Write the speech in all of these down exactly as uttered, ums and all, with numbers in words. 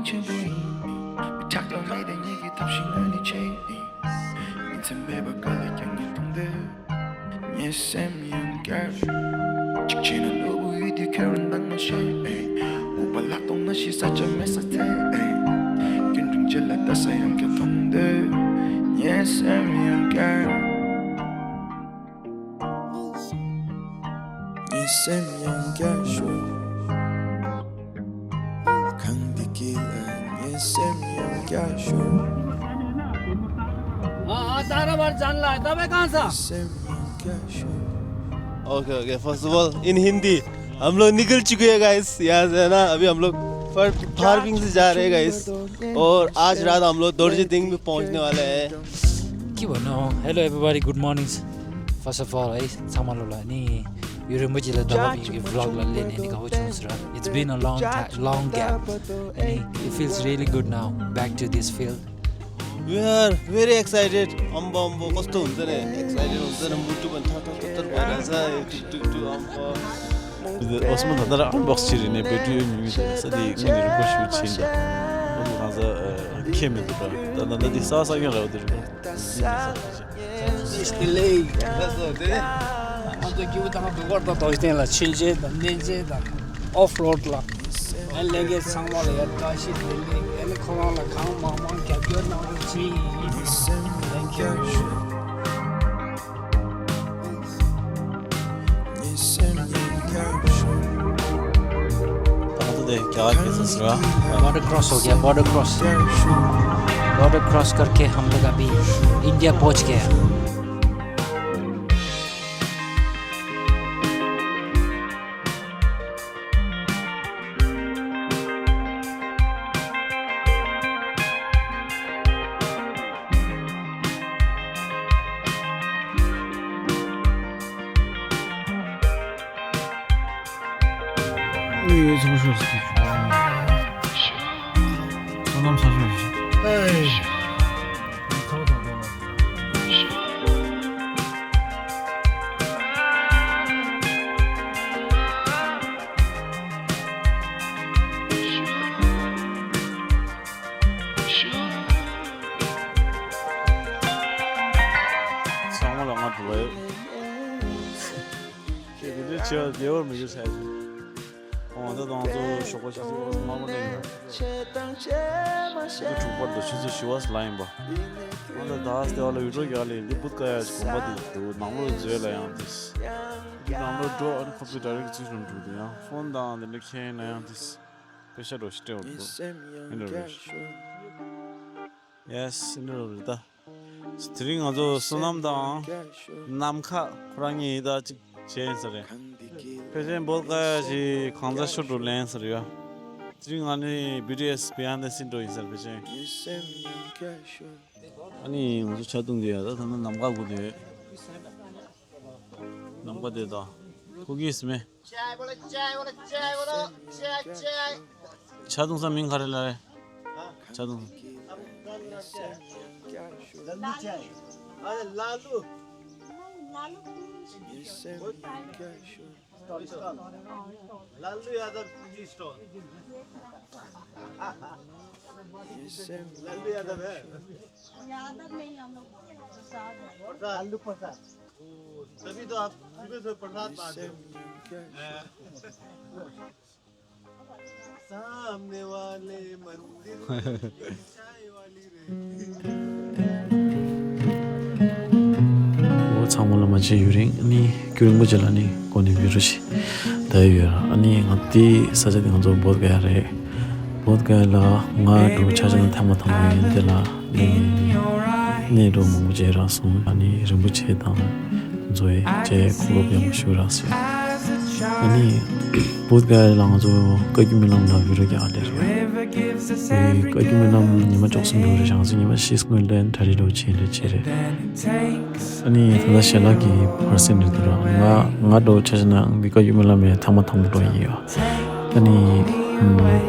ཆེན་པོ་ཡིན། མི་ཆགས་ཀྱང་མེད་དེ་ཉིད་ཀྱི་ཐབས་ཤིག་ངོས་ནས་བྱེད། ཉིན་མཚན་མེད་པར་ག་ལ་ཀྱང་ངས་མཐོང་འདོད། ངའི་སེམས་ཡང་བསྐྱར་ཤོག་གཅིག་བྱས་ན་ནོར་བུ་ཡུལ་དུས་ཁྱོད་རང་འདང་མ་བྱེད། དབུགས་པ་ལྷག་གཏོང་ན་ཤི་ས་ཆ་མེད་ས་ཚེ། སྐྱིད་སྒྲོན་བྱེད་ལ་ལྟ་ས་ཡང་བསྐྱར་མཐོང་འདོད། ངའི་སེམས་ཡང་བསྐྱར། ངའི་སེམས་ཡང་བསྐྱར་ཤོག་གངས་འདི་དཀྱིལ་ལ་ངའི་སེམས་ཡང་བསྐྱར་ཤོག हाँ, हाँ, तारा बार जान ला, तबे कहाँ सा? ངའི་སེམས་ཡང་བསྐྱར་ཤོག Okay, okay. First of all, in Hindi, हम लोग निकल चुके हैं, गाइस। यहाँ से, है ना, अभी हम लोग फर-, फारबिंग से जा रहे हैं, गाइस। और आज रात हम लोग दोर्जिंग में पहुंचने वाले हैं। के भन्नु? Hello everybody, good morning. First of all, है, ཚང་མ་ལོ་ལ་ནི་ཡུན་རིང་པོ་ཅིག་ལ་ཟླ་བ་བཞི་གི་vlog ལ་སླེབས་ནས་ནི་དགའ་པོ་བྱུང་ཟེར། It's been a long time, long gap. And it feels really good now, back to this field. We are very excited. अम्बो, अम्बो, कस्तो हुन्छ रे? Excited हुन्छ नि, मुटु पनि थर थर थर थर भइरहेछ। टुक, टुक, टुक, अम्बो। Osman, ད་ལྟ་unbox བྱེད་རིང་ནས་battery ཡོད་མེད་མེད་ད་ས་དེ་དངོས་གནས་རིང་པོ་ཞིག་ཕྱིན་ད། ཨོ་ང་ཚ་ཁྱེད་མི་འདུག་ད། ད་ད་འདི་ས་ས་ཡང་རག་འདུག་རེད། It's delayed. ང་ཚོ་སྐྱིད་པོ་དང་སྡུག་པར་དང་དོགས་ཟོན་ལ་ཆུན་ཆེན་དང་གནས་ཆེན་དང་off road ལ་ཨ་ལས་ཀའི་ཚང་མ་ལ་ཡ་བཀྲ་ཤིས་བདེ་ལེགས། ཨ་ནི་ཁོ་རང་ལ་གང་མང་མང་རྒྱབ་སྐྱོར་གནང་རོགས་གྱིས། Thank you. ད་ལྟ་དེ་རྒྱ་གར་སྐད་ཟེར་བ། border cross हो गया, बॉर्डर क्रॉस। बॉर्डर क्रॉस करके हम लोग अभी इंडिया पहुंच गया। ཨེ་ཡོད་ཚང་ཤོག་ཟེར་གྱི་བྱུང་། བསོད་ནམས་ཚང་ཤོག་ཟེར། ཨེ། ཚང་མ་ལ་ང་འགྲོ་བ་ཡོད། ཁྱེད་དེ་འདྲའི་བྱེད་པ་བདེ་བར་མི་འགྱུར་ཟེར་ཞིང་། འོ་ད་དང་ཚོ་ཞོགས་པ་ཆུ་ཚོད་དམར་པོ་ལེན་ཡོད། ཆུ་ཚོད་དྲུག་པར་དུ་ཆུ་ཚོད་བཞི་པ་ལ་ཡིན་པ། འོ་ད་ད་ལྟ་བ་ལ་བི་ཌིའོ་རྒྱག་ལས་འདི་བུད་ཀ་ཡ་ཅིག་དགོན་པ་དེ་འདུག་ནང་ལོགས་མཛོད་ལ་ཡང་དེ། འདི་ནང་ལོགས་འགྲོ་ཨ་ནི་ཁོ་ཚོའི་ཌའི་རེག་ཚུལ་ལ་འགྲོ་དེ་ཡང་ཕོན་དང་དེ་འདྲ་ཁྱེར་ན་ཡང་དེ། པེ་ཤ་འགྲོ་ཞིག་སྤྲད་འོ་འདུག་ཨིན་ཌི་རེད། ཡེ་སི། ཨིན་ཌི་རེད་ད། དེ་རིང་ང་ཚོ་བསོད་ནམས་དང་ནམ་མཁའ་ཁོ་རང་གཉིས་ད་ཅིག་བྱས་ཡིན་ས་རེད། ཕལ་ཆེར་བོད་ཀ་ཞིག་གང་ཚ་ཤོར་འགྲོ་ལེན་ས་རེད་ཡ། དེ་རིང་ང་ནི་བི་ཊི་ཨེ་སི་བི་ཡ་ནི་ད་ད་སི་འགྲོ་ཡིན་ས་རེད་ཕལ་ཆེར། ཨ་ནི་ང་ཚོ་ཇ་བཏུང་གི་ཡ་ད་ད་ནི་ནམ་མཁའ་སྒུག་དེ་ཡོད། ནམ་མཁའ་དེ་དང་ཁུ་གིས་མེད། ཇ་བཏུང་ས་མིང་ག་རེ་ལབ་རེད། ཇ་བཏུང་ས། अरे लालू। लालू यादव टी स्टॉल। लालू यादव है। यादव नहीं, हम लोग प्रसाद है। प्रसाद। लालू प्रसाद। ओ, तभी तो आप सुबह से प्रसाद बांट रहे हो। सामने वाले मंदिर में चाय वाली रहती है। འོ་ཚང་མ་ལ་མ་བརྗེད་ཡུན་རིང་ནི་རྒྱུན་རིང་པོ་ཅིག་ལ་ནི་གོ་ནི་བི་རུ་ཞིག་ད་ཡོད་ར། ཨ་ནི་ང་དེ་ས་ཆ་དེ་ང་ཚོ་བོད་ག་ཡ་རེད། བོད་ག་ཡ་ལ་ང་འགྲོ་ཆ་ཆ་ན་ཐེངས་མ་ཐེངས་མ་ཡིན་དེ་ལ་ནི་གནས་འགྲོ་མང་པོ་ཅིག་རག་སོང་། ཨ་ནི་རིན་པོ་ཆེ་དང་། མཛོ་ཡི་ཅེ་གོ་སྐབས་ཡག་པོ་ཞིག་རག་སོང་། ཨ་ནི་བོད་ག་ལ་ང་ཚོ་བཀའ་བརྒྱུད་སྨོན་ལམ་ལ་བི་རུ་རྒྱག་ལེ་རེད། བཀའ་བརྒྱུད་སྨོན་ལམ་ཉི་མ་བཅུ་གསུམ་འགྲོ་རེད། ང་ཚོ་ཉི་མ་བཞི་སྔོན་ལ་གྲ་སྒྲིག་འགྲོ་བྱེད་རེད་བྱེད་རེད། ཨ་ནི་ད་ལྟ་ཞལ་ལག་གི་ཕར་སེང་རེད་འདུག་ར། ང་ང་འགྲོ་ཆ་ཆ་ན་འདི་བཀའ་བརྒྱུད་སྨོན་ལམ་ལ་ཐེངས་མ་ཐེངས་མ་འགྲོ་ཡིན་ཡོད། ཨ་ནི་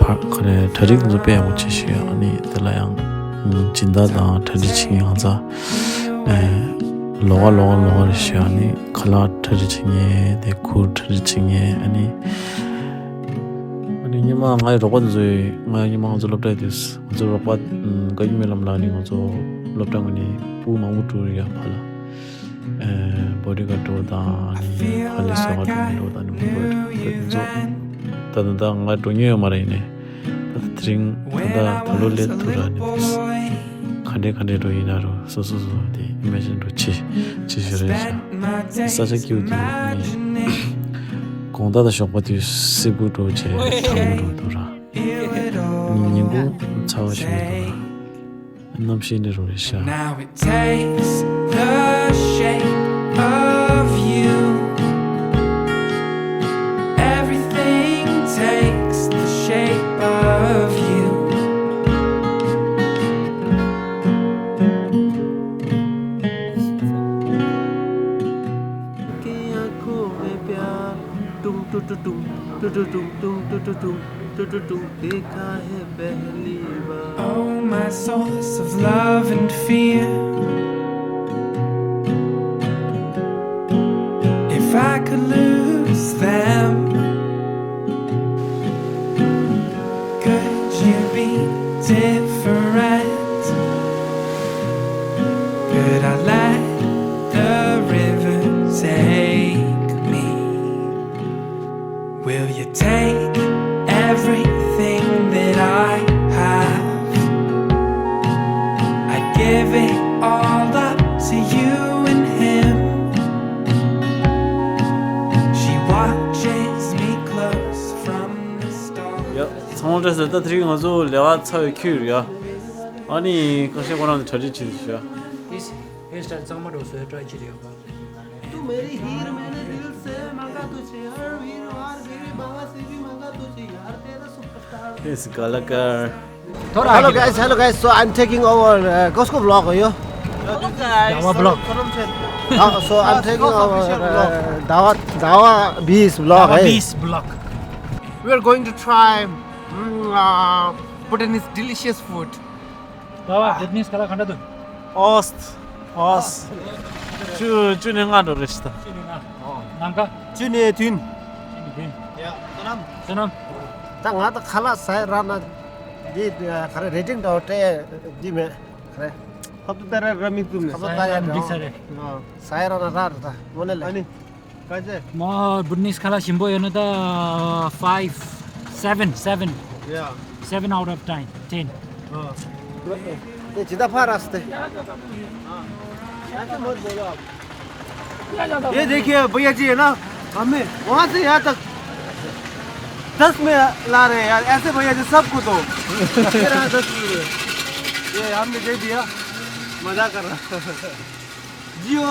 ཕར་ག་རེ་གྲ་སྒྲིག་འདི་ཚོ་དཔེ་ཡག་པོ་བྱེད་ཤེས་ཡོད། ཨ་ནི་དེ་ལ་ཡང་སྦྱིན་བདག་དང་གྲ་སྒྲིག་བྱེད་མཁན་ང་ཚོ། ཨེ། ལོགས་ཀ་ལོགས་ཀ་ལོགས་ཀ་རེ་ཞུ་ཨ་ནི་ཁ་ལག་གྲ་སྒྲིག་བྱེད་མཁན་དེ་གུར་གྲ་སྒྲིག་བྱེད་མཁན་ཨ་ནི། ཨ་ནི་ ཉི་མ་ང་ཡི་རོགས་པ་འདི་ཚོ་ཡི་ང་ཉི་མ་ང་ཚོ་སློབ་གྲྭ་དུས་ང་ཚོ་རོགས་པ་ཨམ་བཀའ་བརྒྱུད་སྨོན་ལམ་ལགས་ནི་ང་ཚོ་སློབ་གྲྭ་ངོས་ནས་སྤུ་མང་པོ་བསྒྲུགས་ཡ་ཕ་ལ་ཨེ་བོ་ཌི་ག་འགྲོ་དང་ནི་ཧ་ལས་སོ་ག་འགྲོ་འགྲོ་དང་ནི་མང་པོ་འགྲོ་ཚོ་ད་ད་ད་ང་འགྲོ་མྱོང་ཡོད་མ་རེད་ཡིན་ནས་ད་ད་དེ་རིང་ད་ད་ད་ལོ་ལས་ཐུ་ར་ནི་ག་འདྲས་ག་འདྲས་འགྲོ་ཡིན་ན་རོ་སོ་སོ་སོ་དེ་ཨི་མེ་ཇིན་འགྲོ་ཆེ་ཆེ་ཞུ་རེད་ཤག་ས་ཆ་སྐྱིད་པོ་འདུག་ནི་དགོང་དག་དང་ཞོགས་པ་དུས་སྲིད་པོ་འགྲོ་བྱས་གྲང་མོ་འགྲོ་འདུག་ར། ཉིན་གུང་ཚ་བ་ཞིག་འདུག་ར། གནམ་གཤིས་འདི་རུ་རེད་ཤག Now it takes the shape of you. Everything takes the shape of you. की आंखों में प्यार, टुम टु टु टुम, टु टु टुम टुम, टु टु टुम, टु टु टुम, देखा है पहली बार। Oh, my source of love and fear. If I could lose them, could you be different? Could I let the river take me? Will you take everything that I have? I give it all up to you and him. She watches me close from the start. ཡ། ཚང་མ་བཀྲ་ཤིས་བདེ་ལེགས། ད་དེ་རིང་ང་ཚོ་ལས་ཀ་ཚར་བའི་ཁྱུར་ཡ། ཨ་ནི་ཁ་ཤས་ཁོ་རང་ཚོ་གྲ་སྒྲིག་བྱེད་དུ་ཤ། This hairstyle གཙང་མ་འགྲོ་བཟོས་try བྱེད་དུ་ཡོད་པ། तू मेरी हीर, मैंने दिल से मांगा तुझे, हर वीरवार मेरे बाबा से भी मांगा तुझे, यार तेरा superstar। This कलाकार। थोड़ा Hello आगे guys, hello guys. So I'm taking over uh, Costco vlog हो यो। Hello guys. Dawa vlog. Uh, so I'm taking over uh, Dawa Dawa Bees vlog. Dawa है। Bees vlog. We are going to try mm, uh, Bhutanese delicious food. Baba, Bhutanese ཁ་ལག་ག་འདྲ་འདུག Ost, ost. ཅུ་ཅུ་ནས་ལྔ་འགྲོ་རེད་ཤི་ད། ཅུ་ནས་ལྔ། ནམ་མཁའ། ཅུ་ནས་བདུན། ཅུ་ནས་བདུན། ཡ། བསོད་ནམས། བསོད་ནམས། ད་ང་ད་ཁ་ལག་ཟ་ཡ་རག་ན་འདི་ག་རེ་རེ་ཊིང་འདྲ་བོ་སྤྲད་ཡ་འདི་མེད་ག་རེ། ཁ་ཐུག་ད་ར་ར་མི་ཐུབ་ནས། ཁ་ཐུག་ད་ཡ་འགྲིག་ས་རེད། ཟ་ཡ་རག་ན་རག་རེད་ད་དངོས་གནས་ལ། ཨ་ནི། ཀ་ཅེ། མ་Bhutanese ཁ་ལག་ཞིམ་པོ་ཡོད་ན་ད་five, seven, seven, yeah, seven out of ten, ten. དེ་ཇི་ལྟར་ཕར་ར་སྟེ། ये देखिए भैया जी है ना, हमें वहाँ से यहाँ तक दस में ला रहे हैं यार, ऐसे भैया जी सबको दो। मेरा दस में ये हमने दे दिया, मजा कर रहा। जियो।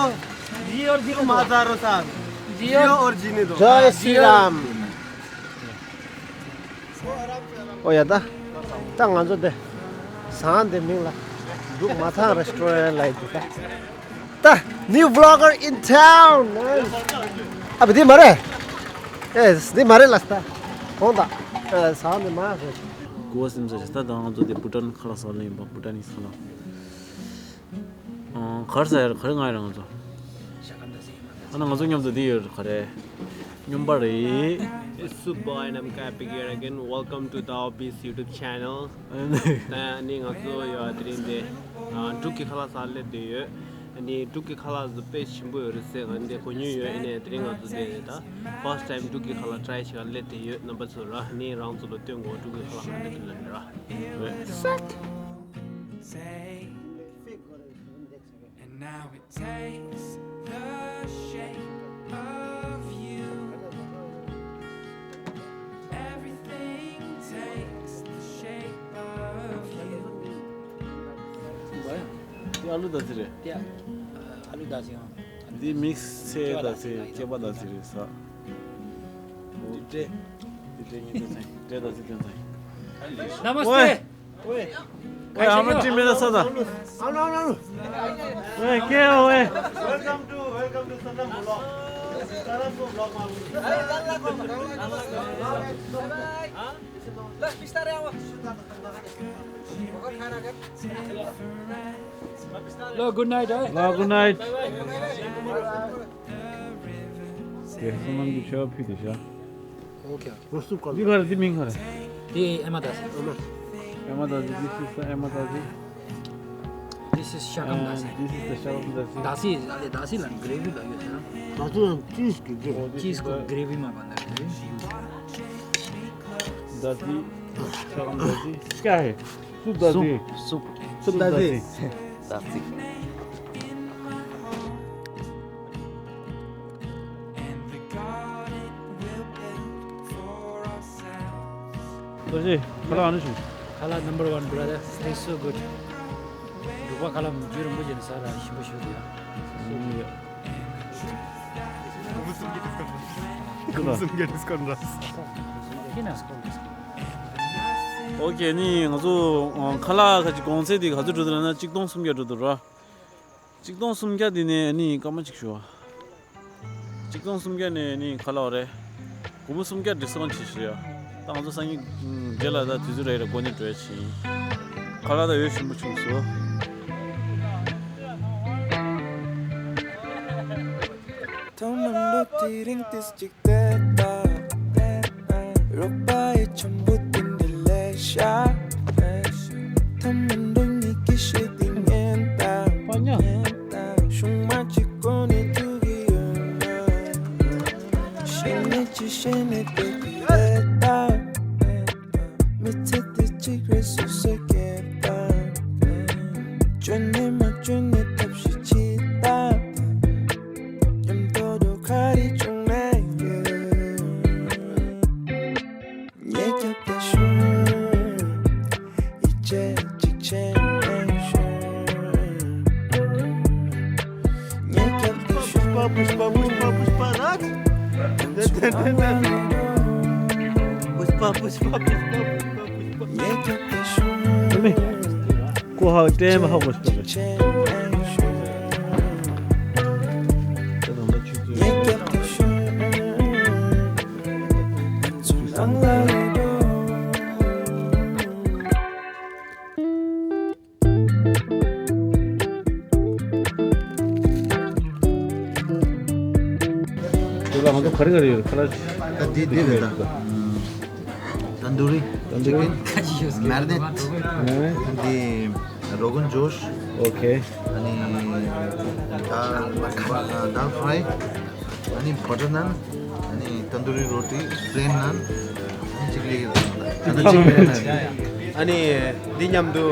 जियो और जियो। हजारों साल। जियो। जियो और जीने दो। जय श्री राम। ཨོ་ཡ་ད། ད་ང་ཚོ་དེ། ཟངས་དེ་མིང་ལ། འབྲུག་མ་ཐང་restaurant ལ་ཡི་དེ་ད། ད། New vlogger in town. ཨ་བི་འདི་མ་རེད། ཨེ་འདི་མ་རེད་ལ་ད། ཧོང་ད། ཨེ་ཟངས་དེ་མ་རེད། གོ་སིམ་ས་ཞིག་ད་ད་ང་ཚོ་དེ་བྷུ་ཊན་ཁ་ལག་ཟ་ལེ་ཡིན་པ་བྷུ་ཊན་ནི་ཁ་ལག་གར་ས་ཡར་གར་ང་རང་ཚོ། ཨ་ན་ང་ཚོ་མཉམ་དུ་འདི་ཡོད་ག་རེ། སྨྱོན་པ་རེད། It's Soup Boy and I'm Kapi here again. Welcome to the Obvious YouTube channel. ད་ནི་ང་ཚོ་ཡོད་དེ་རིང་འདི་འབྲུག་གི་ཁ་ལག་ཟ་སླེབས་བསྡད་ཡོད། ནི་འབྲུག་གི་ཁ་ལག་ཟ་དཔེ་ཞིམ་པོ་ཡོད་རེད་ཟེར་ང་འདི་གོ་མྱོང་ཡོད། ཨ་ནི་དེ་རིང་ང་ཚོ་འདི་ད་first time འབྲུག་གི་ཁ་ལག་try བྱེད་ག་སླེབས་བསྡད་ཡོད། རྣམ་པ་ཚོ་ར་ནི་རང་ཚོ་ལ་སྟོན་དགོས། འབྲུག་གི་ཁ་ལག་ག་འདྲ་འདུག་ལབ་ནི་ར། And now it takes the shape of you. Everything takes the shape of you. འདི་ཨ་ལུ་ད་ཚི་རེད། འདི་ཨ་ལུ་ད་ཚི་ཡང་། འདི་མིག་སི་ཚལ་ད་ཚི་རེད། སྐྱེས་པ་ད་ཚི་རེད་ས། འདི་ཏྲེ། འདི་ཏྲེ་ཉི་ད་ཚི། ཏྲེ་ད་ཚི་ཏྲེ་ད་ཚི། नमस्ते। ओए, ओए, हम लोग टीम में था सदा। Hello, hello, hello. ओए, क्या हो, ओए? Welcome to, welcome to Sanam vlog। Sanam को vlog में। ल, good night है। ल, good night। के सनम की शॉप ही दिशा। ओके। रोस्तु कल। दी घर, दी मिंग घर। དེ་ཨེ་མ་དཱ་སི། ཨེ་མ་དཱ་སི། This is the ཨེ་མ་དཱ་སི། This is the ཤ་ཀམ་དཱ་སི། And this is the ཤ་ཀམ་དཱ་སི། དཱ་སི་ཨ་ལེ་དཱ་སི་ལ་གྷ་རེ་ཝི་ལ་ཡོད་ཟེར་ན། དཱ་སི་ཡང་ཅིས་ཀྱི་གྷ་རེ་ཝི། This is the ཅིས་ཀོ་གྷ་རེ་ཝི་མ་པ་འདི་དཱ་སི། ཤ་ཀམ་དཱ་སི། क्या है? सूप दादी। सूप। सूप दादी। दादी। दादी, खाला आने छो। खाला number one, brother। Tastes so good। འབྲུག་པ་ཁ་ལག་མི་རྒྱུ་རིན་པོ་ཆེ་ནས་ཟ་ར་ཞིམ་པོ་ཞིག་འདུག་ཡ། ཨོ་ཁེ། ནི་ང་ཚོ་ཁ་ལག་ཁ་ཅིག་གོང་ཚད་དེ་ག་ཚོད་འགྲོ་འདུག་ལབ་ན་གཅིག་སྟོང་སུམ་བརྒྱ་འགྲོ་འདུག་ར། གཅིག་སྟོང་སུམ་བརྒྱ་དེ་ནས་ནི་སྐར་མ་གཅིག་ཞུ་བ། གཅིག་སྟོང་སུམ་བརྒྱ་ནས་ནི་ཁ་ལག་རེད། སྒོར་མོ་སུམ་བརྒྱ་ཌི་སི་ཀའུན་ཊི་བྱེད་ཤི་ཡ། ད་ང་ཚོ་སང་ཉིན་རྗེས་ལ་ད་དུས་ཚོད་རེ་རེ་འགོར་ནས་འགྲོ་ཡ་ཕྱིན། ཁ་ལག་ད་ཡོད་ཞིམ་པོ་བྱུང་སོང་། ཐོག་མ་འགྲོ་དེ་རིང་ཏིས་ཅིག་བལྟས་ད། རོགས་པ་ཡི་འཆམ་པོ་དེ་འདྲ་ལས་ཤ། ཐོག་མ་འགྲོ་ཉིད་ཀྱི་ཤེས་དེ་ཉན་ད། ཤུང་མ་གཅིག་གོ་ནས་ཐུག་གི་ཡོད་ན། ཤེས་ནས་ཅི་ཤེས་ནས་བལྟས་ཀྱི་བལྟས་ད། མི་ཚེ་འདི་གཅིག་རེད་སུ་སུ་སྐྱེལ་དང་། བཅོས་ནས་མ་བཅོས་ནས་ཐབས་ཤེས་བྱེད་དང་། མཉམ་དུ་འགྲོ་ག་རེ་བྱུང་ན་ཡོད། ངས་རྒྱབ་ད་ཤོག་ཡིད་ཆེས་གཅིག་བྱས་ན་ཤོག་ངས་རྒྱབ་ད་ཤོག Pushpa, Pushpa, Pushpa, Pushpa, Raj. Pushpa पुष्पा पुष्पा पुष्पा पुष्पा पुष्पा। ངས་རྒྱབ་ད་ཤོག་ཀོ་ཧ་ཀྲེམ་ཧ་གོ་སྟོན། དེ་ལ་ང་ཚོ་ག་རེ་ག་རེ་ཡོད་རེད། ཁ་ལག་ད་འདི་འདི་རེད་ད། ཏན་དུ་རི། ཏན་དུ་རི། ཅི་ཀེན། མེ་རི་ནེཊ། མེ་རི་ནེཊ། འདི་རོ་གན་ཇོཤ། ཨོ་ཁེ། ཨ་ནི་དཱལ་དཱལ་ཕ་རའི། ཨ་ནི་བ་ཊར་ནན། ཨ་ནི་ཏན་དུ་རི་རོ་ཊི། པླེན་ནན། ཨ་ནི་ཅིག་ལེགས་ཡོད། ཨ་ནི་འདི་མཉམ་དུ་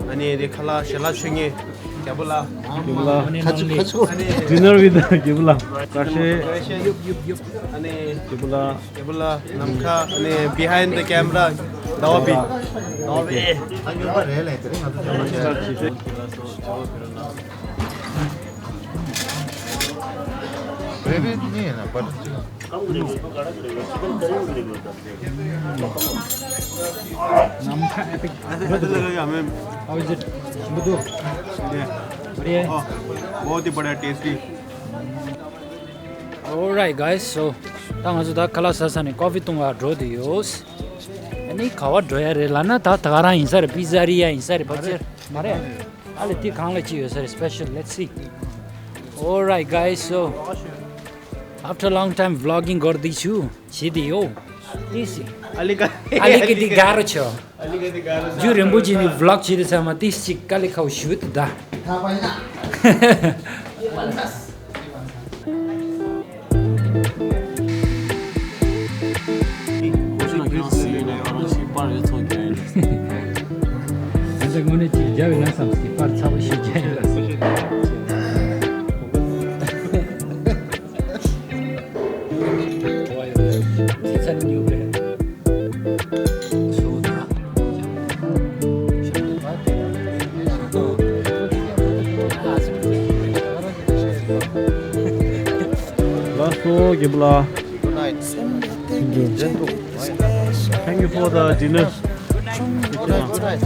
ཨ་ནི་འདི་ཁ་ལག་ཞལ་ལག་མཆོད་མཁན་རྒྱལ་པོ་ལགས། རྒྱལ་པོ་ལགས། ཁ་ཆུ་ཁ་ཆུ། ཨ་ནི་ཌི་ནར་ཝི་ཐི་རྒྱལ་པོ་ལགས། བཀྲ་ཤིས། ཡུབ་ཡུབ་ཡུབ། ཨ་ནི་རྒྱལ་པོ་ལགས། རྒྱལ་པོ་ལགས། ནམ་མཁའ། ཨ་ནི་behind the camera ཟླ་བ་བྷི། ཟླ་བ་བྷི། ཨ་ཉོ་བ་རེད་ལས་དེ་རིང་ང་ཚོ་ཉོ་བ་བྱས། རེ་རེ་ནི་ཡིན་ན་བར་ནམ་མཁའ་epic. How is it? बढ़िया है? बहुत ही बढ़िया, tasty. Alright guys, so ད་ང་ཚོ་ད་ཁ་ལག་ཟ་ས་ནས་ཀོ་ཕི་འཐུང་བར་འགྲོ་དུ་ཡོད། ཨ་ནི་ག་བར་འགྲོ་ཡ་རེད་ལབ་ན་ད་ད་ག་རང་ཡིན་ས་རེད། པི་ཛ་རི་ཡ་ཡིན་ས་རེད། ཕལ་ཆེར་མ་རེད། ཨ་ལེ་དེ་གང་ལ་ཅི་ཡོད་ས་རེད། Special, let's see. Alright guys, so after long time vlogging got this you. ཞེས་དེ་ཡོད། ཏིས་སི། ཨ་ལི་ཀ་ཨ་ལི་ཀ་དི་ག་རོ་ཆོ། ཨ་ལི་ཀ་དི་ག་རོ་ཆོ། རྒྱུ་རིན་པོ་ཆེ་ནི་བི་ལོག་བྱེད་དུས་ཚང་མ་ཏིས་ཅིག་དཀའ་ལས་ཁག་ཞུ་དུ་ད། ཐ་པ་ཡིན་ན། དེ་འདྲ་དངོས་གནས་ཅིག་རྒྱབ་ཡོད་ན་བསམ་སྲིད། པར་ཚ་པོ་ཞིག་རྒྱབ་ཡོད་ལ། ལགས་སོ། རྒན་པོ་ལགས། Good night. Thank you. Thank you for the dinner. Good night. Good night.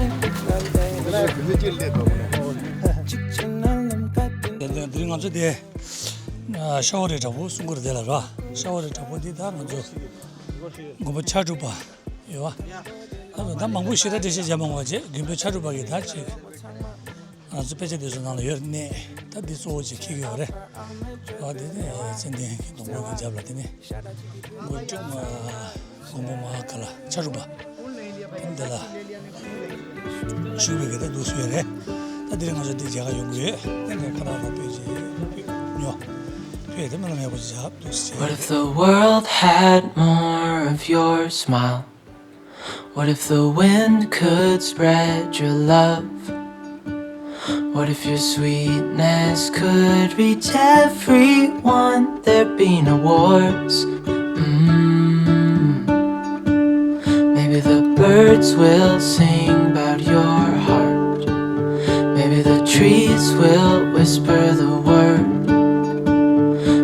དེ་རིང་ང་ཚོ་དེ། ཨ། ཤ་བོ་རི་བྲག་ཕུག་སུམ་མཁར་དེ་ལ་ར། ཤ་བོ་རི་བྲག་ཕུག་འདི་ད་ང་ཚོ་མགོན་པོ་ཕྱག་དྲུག་པ་ཡོད་པ། ཨ་ད་མང་པོ་ཞེ་དྲག་འགྲེལ་བཤད་བྱ་མ་དགོས་པ་བྱས། མགོན་པོ་ཕྱག་དྲུག་པ་གི་ད་ཅིག་ང་ཚོ་དཔེ་ཆ་དེ་ཚོ་ནང་ལ་ཡོད་རེད། གནས་ད་འདི་གཙོ་བོ་ཅིག་འཁེལ་གྱི་ཡོད་རེད། ཨ་དེ་ནས་ཙན་དན་གྱི་སྡོང་པོ་གི་རྒྱབ་ལ་དེ་ནས་མགོན་སྤྲུལ་མ། མགོན་པོ་མ་ཧཱ་ཀཱ་ལ་ཕྱག་དྲུག་པ། འདི་ལ་ཞུགས་པའི་གི་ད་འདུག་སེ་རེད། ད་འདིར་ང་ཚོ་འདི་མཇལ་ཁ་ཡོང་གི་ཡོད། དེ་ནས་ཁ་ཐག་ལ་ཕེབས་ཅིག་ཉོ། ཕེབས་དེ་མི་ལ་མེད་པ་ཅིག་བྱ་འདུག་སེ། What if the world had more of your smile? What if the wind could spread your love? What if your sweetness could reach everyone? There'd be no wars. Mm. Maybe the birds will sing about your heart. Maybe the trees will whisper the word.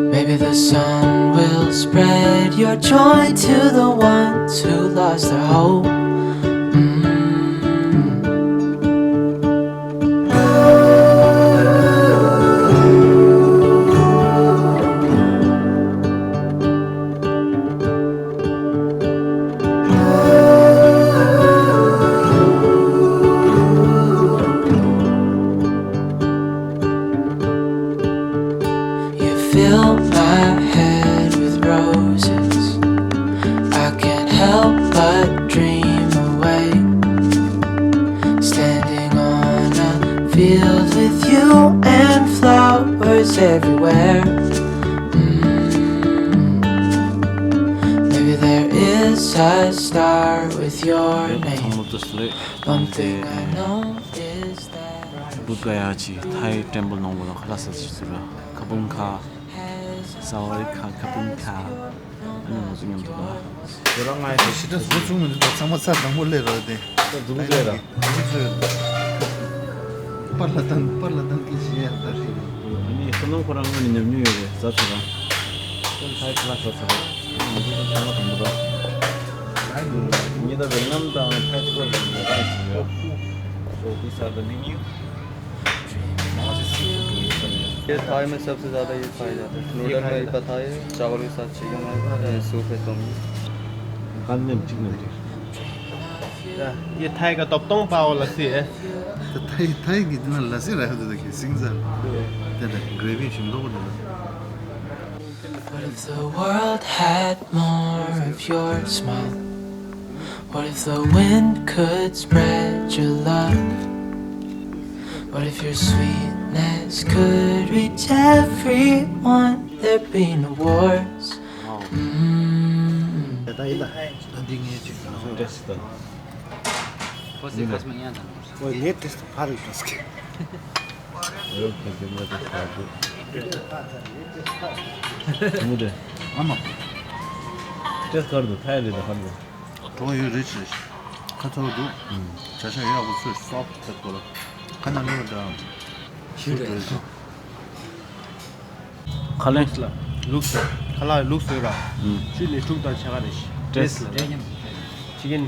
Maybe the sun will spread your joy to the ones who lost their hope. Mm. You fill my head with roses. I can't help but dream away. Standing on a field with you and flowers everywhere. Mm. Maybe there is a star with your name. One thing I know is that བུདྡྷ་ག་ཡ་ཅི་ཐའི་ཊེམ་པལ་ནང་ལོགས་ལ་ཁ་ལག་ཟ་ཅི་ཟེར་ར། ཁ་པུང་ཁ། ས་བ་རི་ཁ། ཁ་པུང་ཁ། ཨ་ནི་ང་ཚོ་མཉམ་དུ་ལ། ཁྱོད་རང་ང་ཡི་ཞི་ཏྲ་འགོ་བཙུགས་མི་འདུག་ཚང་མ་ཚར་དང་པོ་སླེབས་རོགས་དེ། ད་འཛུགས་ཚེ་ར། འཛུགས་ཚེ། པར་ལ་བཏང་པར་ལ་བཏང་གི་ཞི་ཡ་ད་ཞི་ར། ཨ་ནི་བསོད་ནམས་ཁོ་རང་དངོས་ནས་ཉམས་མྱོང་ཡོད་རེད། ཟ་ཚོད་ར། ཁྱོད་ཐའི་ཁ་ལག་ཟ་ཚོད་ར། ང་ཚོ་ཚང་མ་དང་པོ་ར། ཉི་ཟླ་བའི་ནམ་དང་ཐའི་ཆུ་བོ་ལ་ཉི་ཟླ་ཡོད། So these are the menu. ये थाई में सबसे ज़्यादा ये खाया जाता है। नूडल में भी पता है, चावल के साथ चिकन है, ये सूप है, तुम। ཁ་ནེམ་གཅིག་ནེམ་གཅིག་ཡ། ये थाई का तोपतोंग पाव लस्सी है। ད་ཐའི་ཐའི་གི་དེ་ན་ལ་སི་ར་ཧ་དུ་དེ་གི་སིང་ཟ་དེ་ན་གྲེ་བི་ཞིམ་མདོག་དེ་ན། What if the world had more of your smile? What if the wind could spread your love? What if your sweetness could reach everyone? There'd be no wars. Mm. ད་ཡིན་ད། ད་འདི་ངས་ཅིག་ད། ཏེས་ད། ཁོ་སི་ཁ་སི་མ་ཡང་ད། ཨོ་ངས་ཏེས་ད་ཕར་ལ་ཏེས་ཀྱི། ཨོ་ཁེ་ཁེ་མ་ཏེས་ད་དུ། མུ་དེ། ཨ་མ། ཏེས་ཀར་དུ་ཐའི་རེད་ད་ཧར་དུ། གྲོགས་ཡོད་རེད་ཅེས། ཁ་ཚ་བོ་འདུག་བྱ་བྱ་ཡག་པོ་ཚོས་སོབ་ཏེ་གོ་ལ། ཁ་ན་ལོ་ད། ཤི་རེད། ཁ་ལེན་ལ་ལུགས་སེ། ཁ་ལག་ལུགས་སེ་ར། ཤི་ནི་ཕྲུག་དང་ཆ་ག་རེ་ཤི། ཏེས་ལ་ཅི་གིན།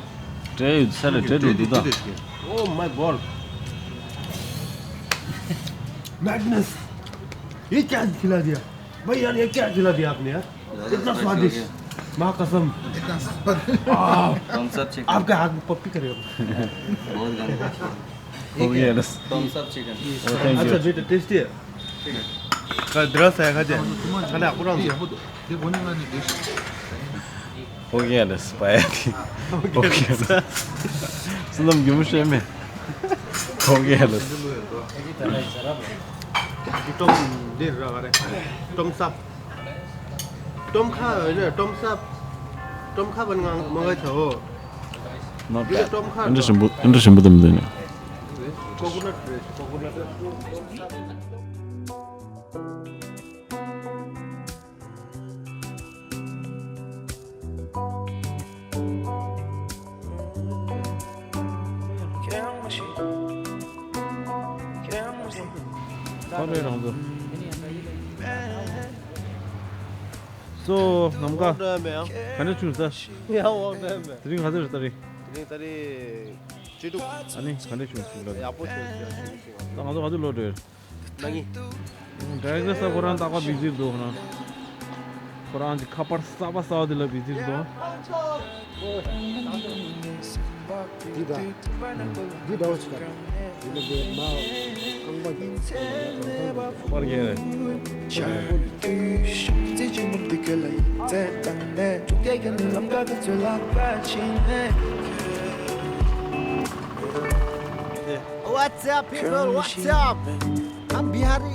ཏྲེ་ཡོད་ས་རེད། ཏྲེ་འགྲོ་འདུག་ད། Oh my god. Madness. ये क्या खिला दिया भाई यार, ये क्या खिला दिया आपने यार? इतना स्वादिष्ट। माँ कसम। इतना स्वादिष्ट। आपका हाथ में पप्पी करेगा। बहुत गंदा। हो गया बस। Thums Up chicken. Oh, thank you. अच्छा बेटा, टेस्टी है। का दरस है, खाते हैं। खाने आपको राम। हो गया बस, पाया थी। हो गया बस। सुनम क्यों मुझे में। हो गया बस। ཏོམ་འདིར་ར་ག་རེ། ཏོམ་སབ། ཏོམ་ཁ་རེ། ཏོམ་སབ། ཏོམ་ཁ་བན་ང་མ་ག་ཆའོ། Not bad. ཨིན་དྲ་ཞིམ་པོ། ཨིན་དྲ་ཞིམ་པོ་དེ་མི་འདུག་ནས། Coconut fresh, coconut. ཁོ་རེ་རང་ཚོ། སོ་ནམ་མཁའ། ག་འདྲ་བྱུང་ས། ཡང་འོང་འདྲ་མེད། དེ་རིང་ག་ཚོད་རེད་ད་རེས། དེ་རིང་ད་རེས་བཅུ་དྲུག་ཨ་ནི་ག་འདྲ་བྱུང་ཞིག་ལ། ཡག་པོ་བྱུང་ཞིག་ལ། ད་ང་ཚོ་ག་ཚོད་ལོག་འགྲོ་ཡོད། ན་ནི། ཌའི་རེག་ཊར་ས་ཁོ་རང་རྟག་པར་བི་ཛི་འདུག་ན། ཁོ་རང་གི་ཁ་པར་གསར་པ་གསར་པ་དེ་ལ་བི་ཛི་འདུག་འདི་ད། འདི་འདྲ་བོ་ཞིག་ད། འདི་ལ་དེ་མ་རྐང་པ་གི་པར་རྒྱག་རེད། Thank you. What's up, people? What's up? हम बिहारी।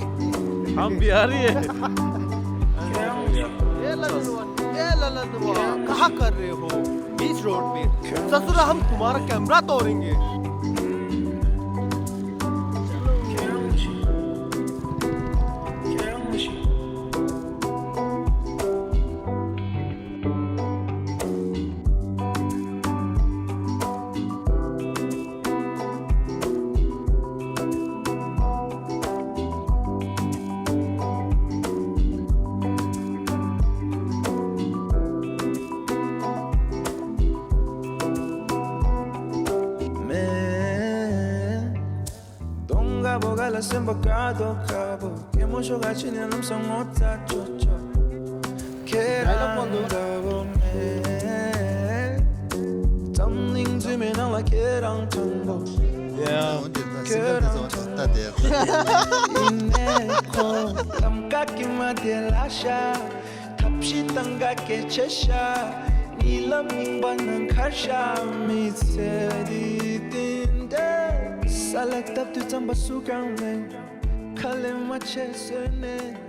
हम बिहारी है। ये ललन, ये ललन, कहाँ कर रहे हो? बीच रोड पे। ससुरा, हम तुम्हारा कैमरा तोड़ेंगे। གདོང་དཀར་པོ་ག་ལ་སེམས་པ་དཀར་དོ་དཀར་པོ། སྐྱེ་མོ་ཤོག་ག་ཕྱི་ནས་ལམ་སང་ངོ་ཚ་ཅོ་ཅོ། ཁྱེད་རང་དགའ་བོ་མེད། འཛམ་གླིང་འཛུལ་མའི་ནང་ལ་ཁྱེད་རང་དྲང་པོ། ཁྱེད་རང་དྲང་པོ། ཡིན་ནའི་ཁོ་གཏམ་ཀ་ཀི་མ་དེ་ལ་ཤ། ཐབས་ཤེས་དང་ག་གེ་ཆེ་ཤ། ཉི་ལམ་ཡིན་པ་ནང་ཁར་ཤ། མི་ཚེ་འདི་བརྟན་ཏེ། ས་ལ་བཏབ་དུས་རྩམ་པ་སུ་གང་མེད། ཁ་ལས་མ་ཆད་བཟོས་ནས།